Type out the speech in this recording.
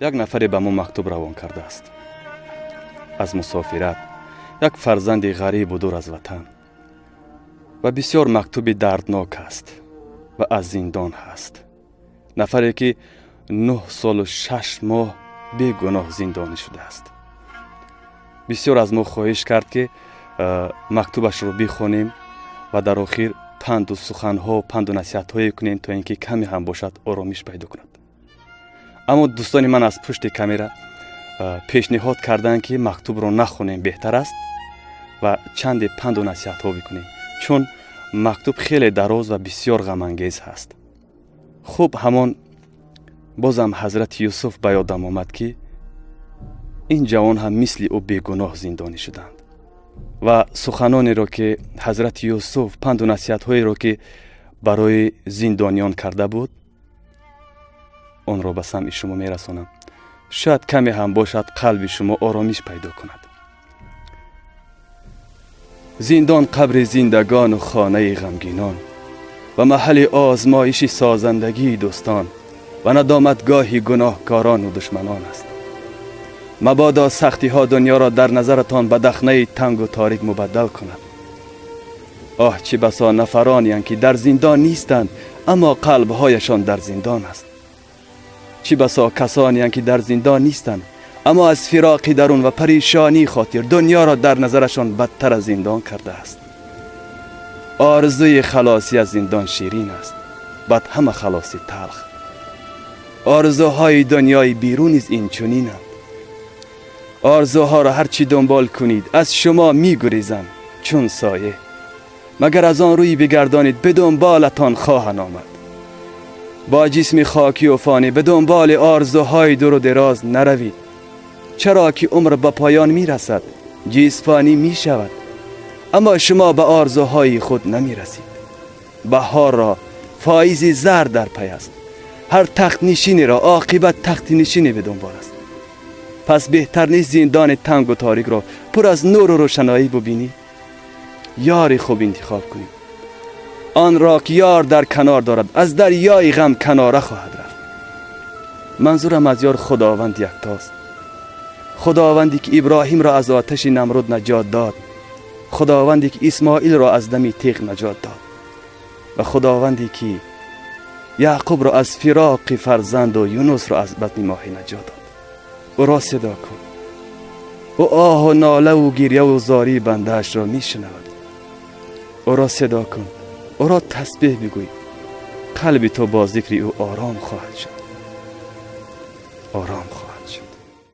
Як нафаре ба мо мактуб равон кардааст аз мусофират, як фарзанди ғарибу дур аз ватан, ва бисёр мактуби дарднок аст ва аз зиндон ҳаст. Нафаре, ки 9 солу 6 моҳ бегуноҳ зиндонӣ шудааст, бисёр аз мо хоҳиш кард, ки мактубашро бихонем ва дар охир панду суханҳо, панду насиҳатҳое кунем, то ин ки каме ҳам бошад, оромиш пайдо кунад. Аммо дӯстони ман аз пушти камера пешниҳод карданд, ки мактубро нахонем беҳтар аст ва чанде панду насиҳатҳо бикунем, чун мактуб хеле дароз ва бисёр ғамангез ҳаст. Хуб, ҳамон бозам Ҳазрати Юсуф ба ёдам омад, ки ин ҷавон ҳам мисли ӯ бегуноҳ зиндонӣ шуданд ва суханонеро, ки Ҳазрати Юсуф, панду насиҳатҳоеро, ки барои зиндониён карда буд, онро ба самъи шумо мерасонам. Шояд каме ҳам бошад, қалби шумо оромиш пайдо кунад. Зиндон қабри зиндагону хонаи ғамгинон ва маҳалли озмоиши созандагии дӯстон ва надоматгоҳи гуноҳкорону душманон аст. Мабодо сахтиҳо дунёро дар назаратон ба дахнаи тангу торик мубаддал кунад. Оҳ, чӣ басо нафаронеянд, ки дар зиндон нистанд, аммо қалбҳояшон дар зиндон аст. Чӣ басо касонеянд, ки дар зиндон нистанд, аммо аз фироқи дарун ва парешонии хотир дунёро дар назарашон бадтар аз зиндон кардааст. Орзуи халосӣ аз зиндон ширин аст, бад ҳама халосӣ талх. Орзуҳои дунёи берун низ инчунинанд. Орзуҳоро ҳарчи дунбол кунед, аз шумо мегурезанд чун соя. Магар аз он рӯй бигардонед, ба дунболатон хоҳанд омад. Бо ҷисми хокию фонӣ ба дунболи орзуҳои дуру дароз наравед, чаро ки умр ба поён мерасад, ҷисм фонӣ мешавад, аммо шумо ба орзуҳои худ намерасед. Баҳорро фоизи зард дар пай аст, ҳар тахтнишинеро оқибат тахтнишинӣ ба дунбол аст. Пас беҳтар нест зиндони тангу торикро пур аз нуру рӯшаноӣ бубинӣ? Ёри хуб интихоб кунед. Он ро ки ёр дар канор дорад, аз дарёи ғам канора хоҳад рафт. Манзурам аз ёр Худованд яктост, Худованде ки Иброҳимро аз оташи Намруд наҷот дод, Худованде ки Исмоилро аз дами теғ наҷот дод ва Худованде ки Яъқубро аз фироқи фарзанду Юнусро аз батни моҳӣ наҷот дод. Ӯро садо кун, ӯ оҳу нолаву гиряву зории бандаашро мешунавад. Ӯро садо кун, ӯро тасбеҳ бигӯй, қалби ту бо зикри ӯ ором хоҳад шуд, ором хоҳад шуд.